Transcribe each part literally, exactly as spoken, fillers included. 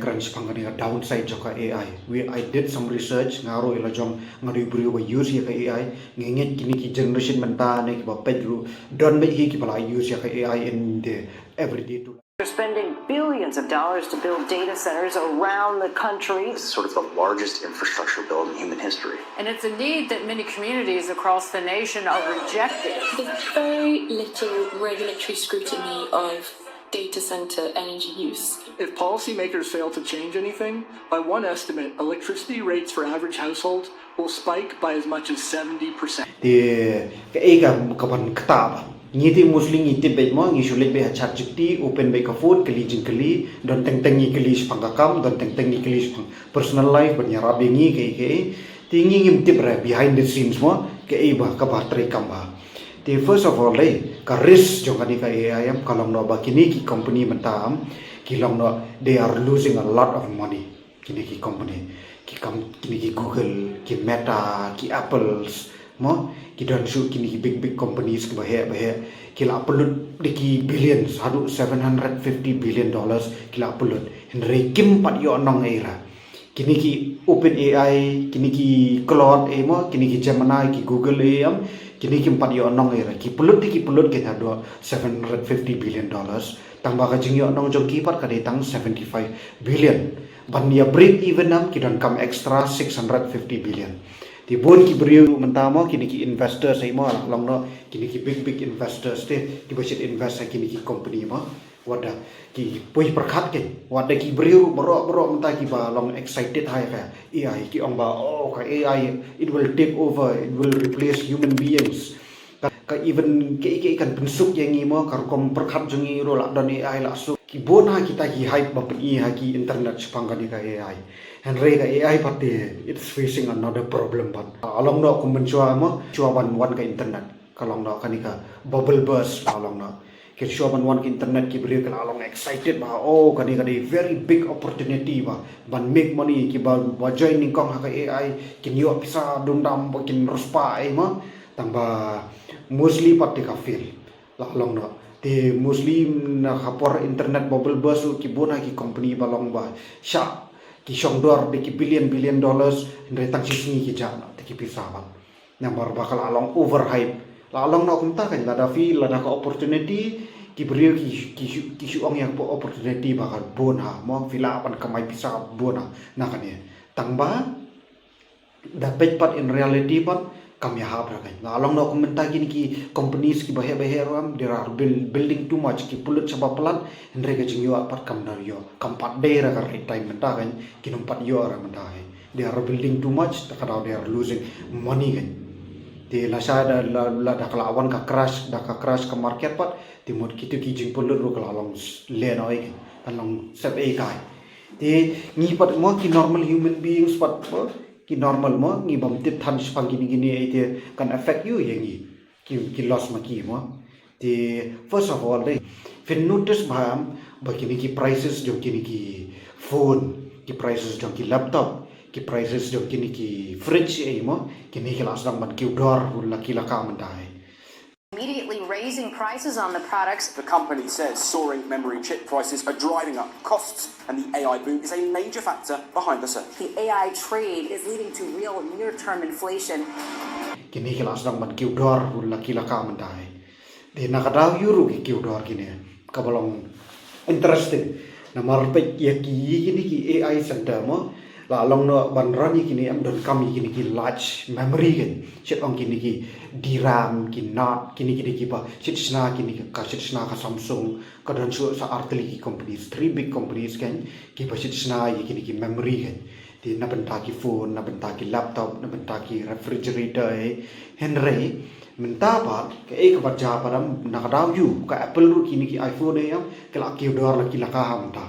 Kren shaphang kane ka downside jong ka A I. We, I did some research, nga ruh i la jong nga dei u briew ba use ïa ka A I, nga ngeit kine ki generation mynta ne kiba peit ruh don beit hi kiba la use ïa ka A I in the everyday to They're spending billions of dollars to build data centers around the country. It's sort of the largest infrastructure bill in human history. And it's a need that many communities across the nation are rejecting. There's very little regulatory scrutiny of data center energy use. If policymakers fail to change anything, by one estimate, electricity rates for average households will spike by as much as seventy percent. Te kaei ka, ka ban ktah ba ngi te mostly ngi tip beit mo, ngi shu leit beit ha ChatGPT, open beit ka phone, kylli jingkylli, don teng teng ngi kylli shaphang ka kam, don teng teng ngi kylli shaphang personal life, ban ïarap ïa ngi kaei kaei. Te ngi ngim tip re behind the scenes mo, kaei ba kaba trei kam bha. Te first of all dei ka risk jong kane ka A I em, ka long noh ba kine ki company mynta em, ki long noh, they are losing a lot of money. Kine ki company, ki kam, kine ki Google, ki Meta, ki Apples mo, ki don shuh kine ki big big companies kiba heh ba heh, ki la pynlut da ki billions, haduh seven hundred fifty billion dollars ki la pynlut. Hynrei kim pat ïoh nong ei ra. Kine ki OpenAI, kine ki Claude ei mo, kine ki Gemini, ki Google ei em, kine kim pat ïoh nong ei ra. Ki pynlut da ki pynlut, ki haduh seven hundred fifty billion dollars. Tang ba ka jingïoh nong jong ki pat ka dei tang seventy five billion. Ban ïa break even em, ki donkam extra six hundred fifty billion. Te bun ki briew mynta mo, kine ki investors ei mo, la long noh kine ki big big investors te, kiba shait invest ha kine ki company mo. Wat da ki poi pyrkhat kein, wat da ki briew baroh baroh mynta kiba long excited ha ka A I, ki ong ba, oh, ka A I, it will take over, it will replace human beings. Ka, ka even kaei kaei kan pynsuk ïa ngi mo, ka rukom pyrkhat jong ngi ruh la don A I la suk. Ki bun ha kita ki hype ba pyni ha ki internet shaphang kane ka A I. Hynrei ka A I pat te, it's facing another problem pat. La long noh kum mynshuwa mo, shuwa ban wan ka internet, ka long noh kane ka bubble burst, la long noh. Ki shuwa ban wan ka internet, ki briew ki la long excited ba, oh, kane ka dei very big opportunity ba ban make money, kiba, ba join nyngkong ha ka A I kin ïoh pisa dum dam, ba kin riewspah ei mo. Tang ba mostly pat te ka fail, la long noh. Te mostly na ka por internet bubble burst ruh, ki bun ha ki company ba long ba shah, ki shong dor da ki billion billion dollars, hynrei tang shi sngi ki jah noh te ki pisa pat. Namar ba ka la long overhype. La long noh kumta kein, lada phi, lada ka opportunity, ki briew ki, ki shu, ki shu ong ïa ka opportunity ba ka bun ha mo, phi lah ban kamai pisa bun ha na kane. Tang ba da peit pat in reality pat kam ïahap ra kein. La long noh kum mynta kine ki companies kiba heh ba heh ruh em, they are build, building too much, ki pynlut shaba palat, hynrei ka jingïoh pat kam da ïoh, kam pat dei ra ka right time mynta kein, kin ym pat ïoh ra mynta kein. They are building too much, ta ka daw they are losing money kein. Te lashai da, la, lada ka la wan ka crash, da ka crash ka market pat, te mut kito ki jingpynlut ruh ka la long s-, lehnohei kein, kan long sep ei kai. Te ngi pat mo, ki normal human beings pat mo, ki normal mo, ngi bym tip than shaphang kine kine ei, te kan affect ïa ngi, ki, ki loss ma ki mo. Te first of all dei, phin notice bha em ba kine ki prices jong kine ki phone, ki prices jong ki laptop, ki prices jong kine ki fridge ei mo, kine ki la sdang ban kiew dor la ki la ka mynta ei. Immediately raising prices on the products. The company says soaring memory chip prices are driving up costs, and the A I boom is a major factor behind the surge. The A I trade is leading to real near-term inflation. Kine ki la sdang ban kiew dor la ki la ka mynta ei. Te na ka daw ïa ruh ki kiew dor kine, kaba long interesting. Namar peit ïa ki, ïa kine ki A I center mo, la long noh ban run ïa kine em, donkam ïa kine ki large memory kein. Shait ong kine ki DRAM, ki NAND, kine ki dei kiba shait shna, kine ki, ka shait shna ka Samsung, ka don shuh sa artylli ki companies, three big companies kein, kiba shait shna ïa kine ki memory kein. Te na bynta ki phone, na bynta ki laptop, na bynta ki refrigerator ei. Hynrei mynta pat kaei kaba jia pat em, na ka daw ïa ka Apple ruh kine ki iPhone ei em, ka la kiew dor la ki la ka ha mynta.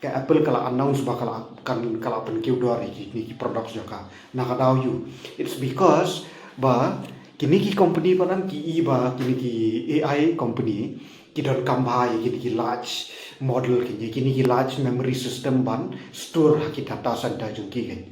Ka Apple ka la announce ba ka la kan, ka la pynkiew dor ïa kine ki products jong ka. Na ka daw ïa, it's because ba kine ki company pat em ki i ba kine ki A I company ki donkam bha ïa kine ki large model kein, ïa kine ki large memory system ban store ha ki data center jong ki kein.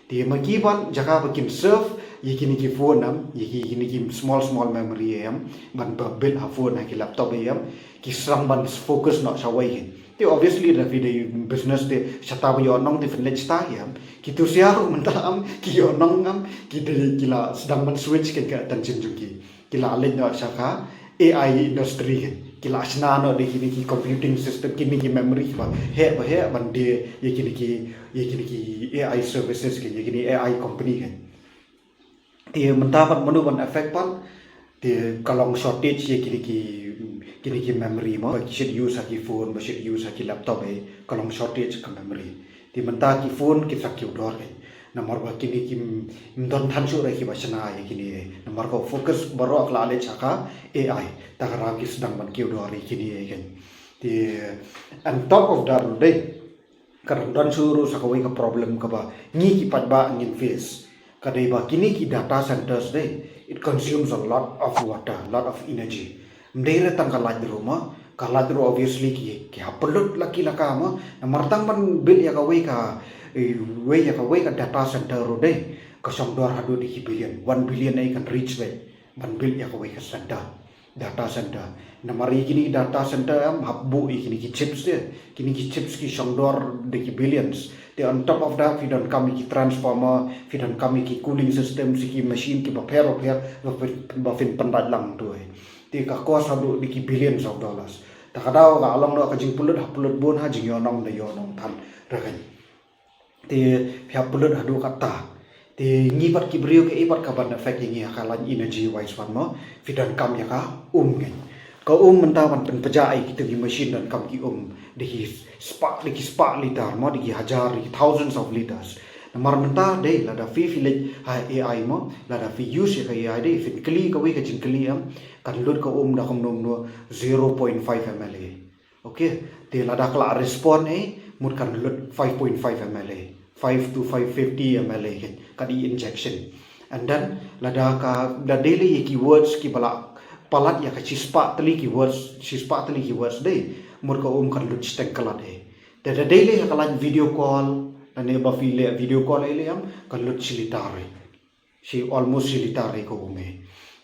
Te ma ki ban jaka ba kin serve ïa kine ki phone em, ïa ki, kine ki small small memory em, ban ba build ha phone ha ki laptop em, ki sdang ban focus noh shawei kein. Te obviously da phi dei business te shata ba ïoh nong te phin leit shata em. Ki tu sha ruh mynta em, ki ïoh nong em, ki dei ki la sdang ban switch kein ka attention jong ki. Ki la leit noh sha ka A I industry kein. Ki la shna noh da kine ki computing system, kine ki memory ba heh ba heh ban die ïa kine ki, ïa kine ki A I services kein, ïa kine A I company kein. Te mynta pat mano ban affect pat? Te ka long shortage ïa kine ki, kine ki memory mo, ba ki shait use ha ki phone, ba shait use ha ki laptop eh, ka long shortage ka memory. Te mynta ki phone ki sa kiew dor kein. Namar ba kine kim, kim don than shuh re kiba shna ïa kine. Namar ka focus baroh ka la leit sha ka A I. Ta ka daw ki sdang ban kiew dor ïa kine kein. Te on top of that ruh dei, ka dang don shuh ruh sa kawei ka problem kaba ngi ki paidbah ngin face. Ka dei ba kine ki data centers dei, it consumes a lot of water, lot of energy. Ym dei re tang ka light ruh mo, ka light ruh obviously ki, ki hap pynlut la ki la ka mo. Namar tang ban build ïa kawei ka, eh, wei ïa kawei ka data center ruh dei, ka shong dor haduh da ki billion, one billion eh kan reach beit ban build ïa kawei ka center, data center. Namar ïa kine ki data center em hap buh ïa kine ki chips te. Kine ki chips ki shong dor da ki billions. Te on top of that phi donkam ïa ki transformer, phi donkam ïa ki cooling system, ïa ki machine kiba pher ba pher, ba phin, ba phin pyndait lang tu eh. Te ka cost haduh da ki billions of dollars. Ta ka daw ka long noh ka jingpynlut, hap pynlut bun ha, jingïoh nong da ïoh nong than re kein. Te phi hap pynlut haduh katta. Te ngi pat ki briew kaei pat ka ban affect ïa ngi ha ka line energy wise pat mo? Phi donkam ïa ka um kein. Ka um mynta ban pynpjah ïa kito ki machine donkam ki um da ki spah, da ki spah litre mo, da ki hajar, da ki thousands of liters. Namar mynta dei lada phi, phi leit ha A I mo, lada phi use ïa ka A I dei, phin kylli kawei ka jingkylli em, kan lut ka um da kumno kumno zero point five M L A. Okay, te lada ka la respond eh, mut kan lut five point five M L A, five to five fifty M L A kein, ka dei injection. And then lada ka, lada dei lei ïa ki words kiba la palat ïa ka shispah tylli ki words, shispah tylli ki words dei, mut ka um kan lut shiteng kyllad eh. Te lada dei lei ha ka line video call, lane ba phi leh video call eh lei em, kan lut shi litre eh. Shi almost shi litre eh ka um eh.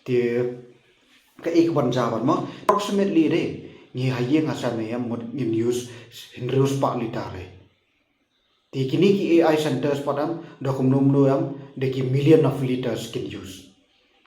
Te kaei ka ban jia ban mo? Approximately dei, ngi ha ïing ha sem eh em mut ngin use hynriew spah litre eh. Te kine ki A I centers pat em, da kumno kumno em, da ki million of liters kin use.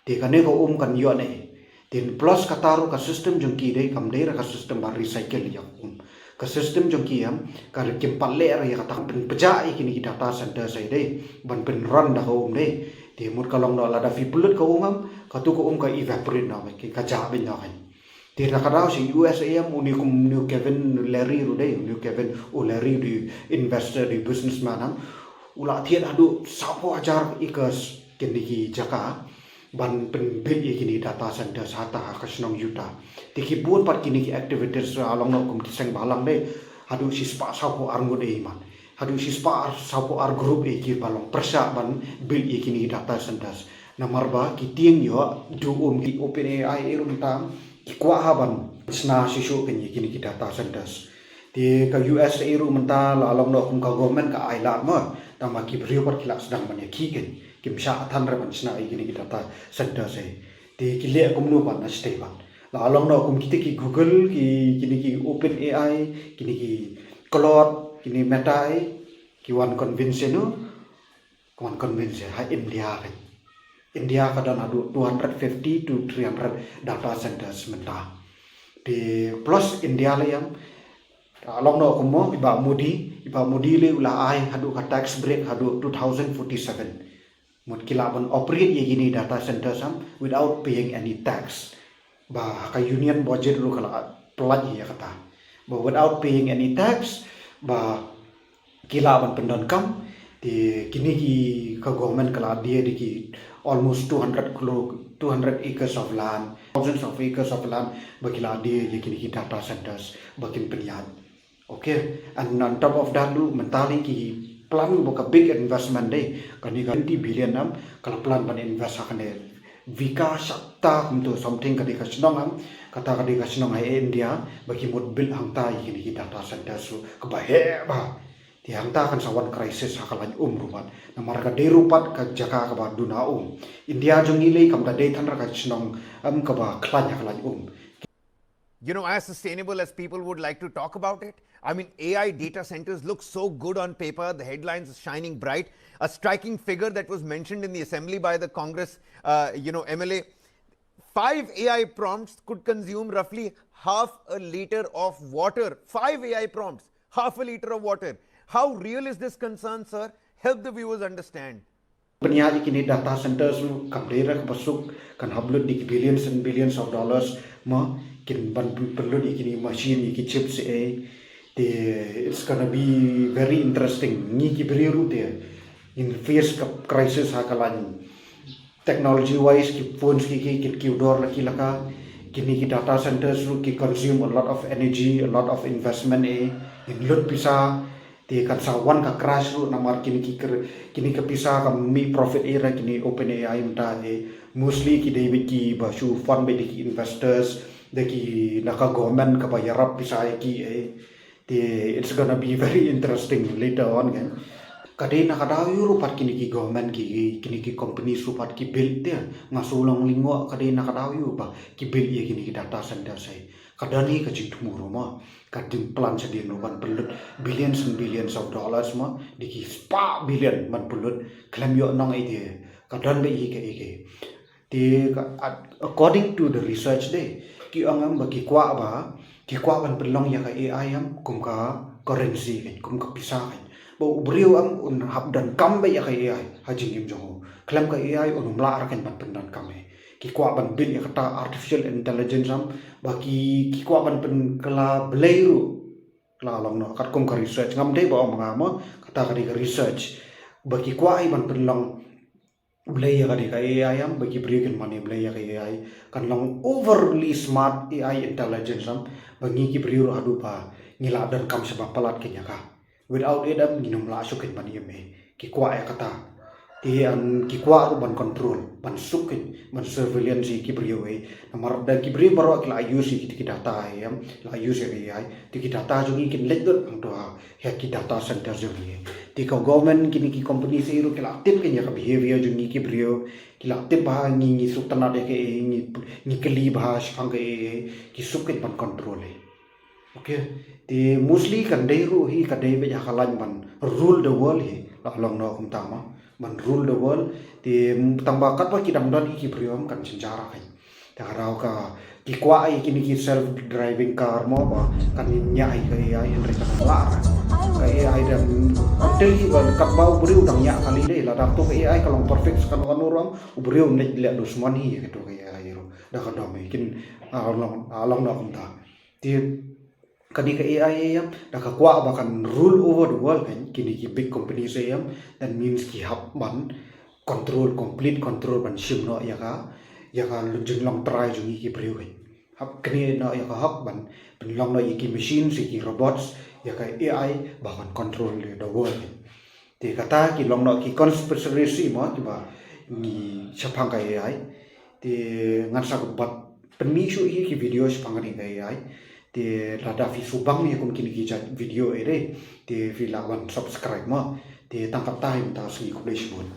Te kane ka um kan ïoh ne. Te plus kata ruh ka system jong ki dei, kam dei re ka system ba recycle ïa ka um. Ka system jong ki em, ka dei kim pat leh re ïa kata, pynpjah ïa kine ki data centers eh dei, ban pynrun da ka um dei. Te mut ka long noh lada phi pynlut ka um em, katu ka um ka evaporate noh, ka, ka jah beit noh kein. Te na ka daw sha U S A em, une kum une u Kevin O'Leary ruh dei, une u Kevin O'Leary u dei investor, u dei businessman em. U la thied haduh sawphew hajar acres kine ki jaka ban pynbuild ïa kine ki data centers hata ha ka shnong Utah. Te ki bun pat kine ki activities ruh, la long noh kum ki seng balang dei, haduh shispah sawphew arngut eh man. Haduh shispah sawphew ar group eh kiba long pyrshah ban build ïa kine ki data centers. Namar ba ki tieng ïoh duh um, ki OpenAI eh ruh mynta ki kwah ha ban shna shuh shuh kein ïa kine ki data centers. Te ka U S A ruh mynta la long noh kum ka government ka ailad mo, tangba ki briew pat ki la sdang ban ïakhih kein, kim shah than re ban shna ïa kine ki data centers eh. Te ki leh kumno pat na shatei pat? La long noh kum kita ki Google, ki, kine ki OpenAI, kine ki Claude, kine Meta eh, ki wan convince ïano? Ki wan convince ha India kein. India ka don haduh two hundred fifty to three hundred data centers mynta. Te plus India lei em, la long noh kum mo, i Bah Modi, i Bah Modi lei u la ai haduh ka tax break haduh two thousand forty-seven. Mut ki lah ban operate ïa kine data centers em without paying any tax. Ba ka union budget ruh ka la pynlait ïa kata. Ba without paying any tax, ba ki lah ban pyndonkam, te kine ki, ka government ka la die da ki almost two hundred kilo, two hundred acres of land, thousands of acres of land, ba ki la die ïa kine ki data centers, ba kin pynïaid. Okay, and on top of that ruh, mynta lei ki plan ba ka big investment dei, kane ka twenty billion em, ka la plan ban invest ha kane Vikash Atta kumto something ka dei ka shnong em, kata ka dei ka shnong ha India, ba ki mut build hangta ïa kine ki data centers ruh, kaba heh bha. Te hangta kan sa wan crisis ha ka lain um ruh pat. Namar ka dei ruh pat ka jaka kaba duna um. India jong ngi lei kam da dei than ra ka shnong, em, kaba khlaiñ ha ka lain um. You know, as sustainable as people would like to talk about it, I mean, A I data centers look so good on paper, the headlines are shining bright. A striking figure that was mentioned in the assembly by the Congress, uh, you know, M L A, five A I prompts could consume roughly half a liter of water. Five A I prompts, half a liter of water. How real is this concern, sir? Help the viewers understand. Pynïaid ïa kine data centers ruh kam dei re kaba suk, kan hap lut da ki billions and billions of dollars, mo, kin ban pyn-, pynlut ïa kine machine, ïa ki chips, eh. Te it's gonna be very interesting. Ngi ki briew ruh te ngin face ka crisis ha ka lain. Technology wise, ki phones ki, ki, ki, ki dor la ki la ka. Kine ki data centers ruh ki consume a lot of energy, a lot of investment, eh. Ngin lut pisa. Te kan sa wan ka crash ruh namar kine ki kr-, kine ki pisa ka mih profit, eh, ra kine OpenAI mynta, eh. Mostly ki dei beit kiba shu fund beit da ki investors, da ki na ka government kaba ïarap pisa ïa ki, eh. Te it's gonna be very interesting later on, kan. Ka dei na ka daw ïa ruh pat kine ki government ki, kine ki company ruh pat ki build te. Nga shu long lyngngoh ka dei na ka daw ïa ruh ba ki build ïa kine ki data center, eh. Ka don hi ka jingthmu ruh mo. Ka dei plan shadien ruh ban pynlut billions and billions of dollars mo. Da ki spah billion ban pynlut. Khlem ïoh nong ei te. Ka don beit hi ka ei ka ei. Te ka, at-, according to the research de, ki ong em ba ki kwah ba, ki kwah ban pynlong ïa ka AI em kum ka currency kan, kum ka pisa kan. Ba u briew em un hap donkam beit ïa ka AI ha jingim jong u. Khlem ka AI un ym lah re kan ban pyndonkam eh. Ki kwah ban build ïa kata artificial intelligence em, ba ki, ki kwah ban pynkylla blei ruh. La long noh katkum ka research, ngam dei ba ong ma nga mo, kata ka dei ka research. Ba ki kwah hi ban pynlong blei ïa ka dei ka AI em, ba ki briew kin mane blei ïa ka AI. Kan long overly smart AI intelligence em, ba ngi ki briew ruh haduh ba ngi la donkam sha ba palat kin ïa ka. Without it em ngin ym lah shuh kin ban im eh. Ki kwah ïa kata. Te em ki kwah ruh ban control, ban suk kin, ban surveillance ïa ki briew eh. Namar da ki briew baroh ki la use ïa ki, ki data eh em, la use ïa ka AI. Te ki data jong ngi kin leit lut hangto ha ïa ki data center jong ngi. Te ka government kine ki company sa ruh ki la tip kin ïa ka behavior jong ngi ki briew, ki la tip ba ngi, ngi suk tynnat ïa ka AI, ngi, ngi kylli ba shaphang ka AI, ki suk kin ban control eh. Okay. Te mostly kan dei ruh hi ka dei beit ha ka lain ban rule the world hi. La long noh kumta ma. Ban rule the world. Te tang ba katba ki dang don hi ki briew em kan jynjar kan. Te ka daw ka ki kwah ïa kine ki self driving car mo ba kan ñiah ïa ka AI hynrei kan ym lah. Ka AI dang, until hi ba katba u briew dang ñiah kali dei, lada to ka AI ka long perfect sa kano kano ruh em, u briew um leh dusmon hi ïa kato ka AI ruh. Da ka dom hi kin, ah, long, ah, long noh kumta. Te kane ka AI em, da ka kwah ba kan rule over the world kan, kine ki big companies em, that means ki hap ban control, complete control ban shim noh ïa ka, ïa ka jinglong trai jong ngi ki briew kan. Hap kane noh ïa ka hok ban pynlong noh ïa ki machines, ïa ki robots, ïa ka AI ba kan control the world kan. Te kata ki long noh ki conspiracy mo kiba ngi shaphang ka AI. Te ngan sa kut bat pynmih shuh hi ki video shaphang kane ka AI. Te lada phi sngewbang ïa kum kine ki jait video eh de, te phi lah ban subscribe mo. Te tang katta hi mynta, sngi, khublei shibun.